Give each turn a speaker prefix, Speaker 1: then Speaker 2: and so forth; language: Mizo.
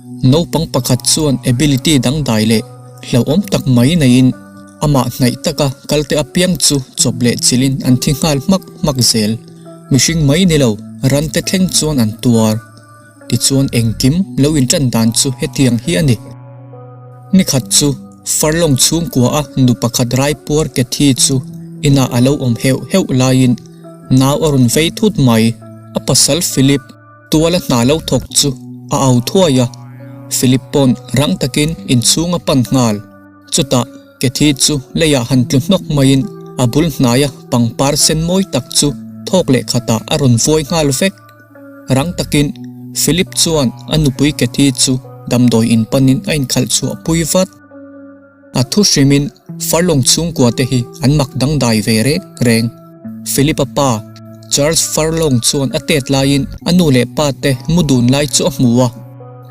Speaker 1: Naupang pakhat chuan ability dangdai leh hlauhawm tak mai neiin amah hnaih taka kalte apiang chu chawp leh chilhin an thi nghal hmak hmak zel. Mihring mai ni lo, rante thleng chuan an tuar. Tichuan engkim lo intan dan chu hetiang hi a ni. Nikhat chu Furlong chhungkua a nu pakhat raipuar Cathy chu inah a lo awm heuh heuh laiin nau a rawn vei thut mai. A pasal Philip tuala hna lo thawk chu a au thuai a, Philip pawn rang takin inchhung a pan nghal. Chutah Cathy chu leiah han tlu hnawk maiin a bul hnaia pangpar sen mawi tak chu thawk leh khatah a rawn vuai nghal vek. Rang takin Philip chuan a nupui Cathy chu damdawi in panin a inkhalh chhuah pui vat. A thu hrimin Furlong chhungkua te hi an mak dangdai ve reng reng. Philip-a pa Charles Furlong chuan a tet laiin a nu leh pa te mu dun lai chu a hmu a.